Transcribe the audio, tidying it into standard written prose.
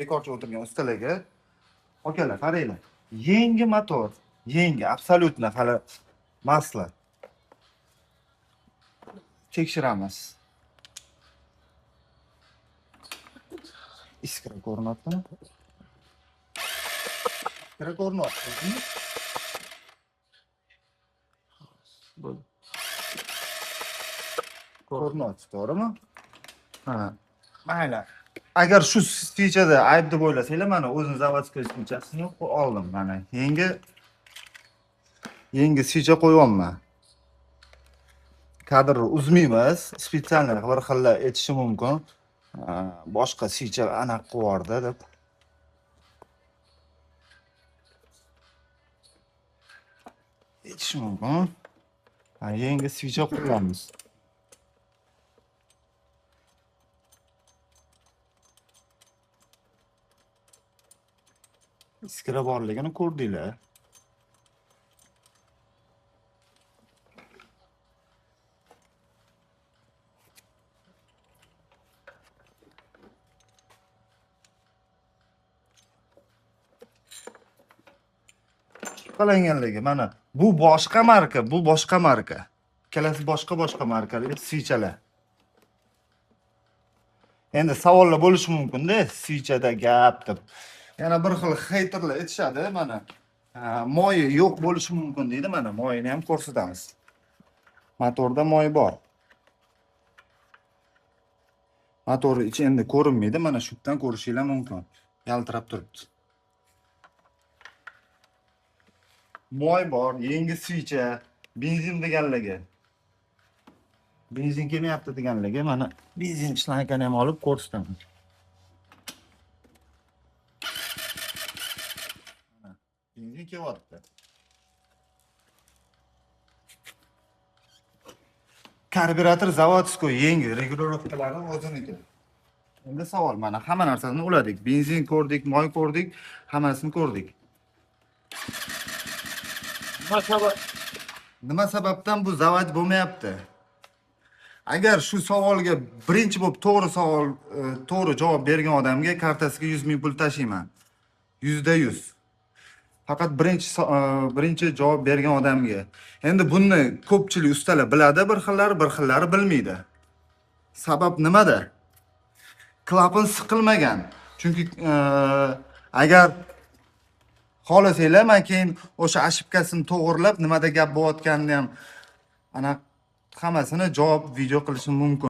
Bekorchi o'tirgan ustalarga, akalar, qaranglar. Yangi motor, yangi, абсолютно hali масло. Tekshiramiz. Искра ko'rinyaptimi? Искра ko'rinyapti. Bo'ldi. Ko'rinyapti, to'g'rimi? Ha. Mayli. Agar shu свеча da ayb deb o'ylasanglar, mana o'zim заводской свеча sini oldim mana. Yangi свеча qo'yyapman. Kadrni uzmaymiz. Специально bir xillar aytishi mumkin. Ha, boshqa свеча anaqa qilib yubordi deb. Aytishi mumkin. Ha, yangi свеча qo'yamiz. Искра borligini ko'rdinglar. Qalanganligi mana bu boshqa marka, bu boshqa marka. Ikkalasi boshqa boshqa markali свеча lar. Endi savollar bo'lishi mumkin-da, свеча da gap deb. Yana bir xil хейтер lar aytishadi mana. Ha, moyi yo'q bo'lishi mumkin deydi mana, moyini ham ko'rsatamiz. Motorda moy bor. Motor ichi endi ko'rinmaydi, mana shu yerdan ko'rishinglar mumkin. Yaltirab turibdi. Moy bor, yangi свеча, benzin deganligi. Benzin kelmayapti deganligi, mana benzin шланг ini ham olib ko'rsataman. Mana benzin kelyapti. Karburator заводской, yangi, регулировка lari o'ziniki. Endi savol, mana hamma narsasini uladik. Benzin ko'rdik, moy ko'rdik, hammasini ko'rdik. Nima sabab? Nima sababdan bu zavod bo'lmayapti? Agar shu savolga birinchi bo'lib to'g'ri savol, to'g'ri javob bergan odamga kartasiga 100 ming pul tashlayman. 100%. Faqat birinchi javob bergan odamga. Endi buni ko'pchilik ustalar biladi, bir xillari, bir xillari bilmaydi. Sabab nimada? Klapan siqilmagan. Chunki agar xohlasanglar, men keyin o'sha ошибка sini to'g'irlab, nimada gap bo'layotganini ham ana hammasini javob video qilishim mumkin.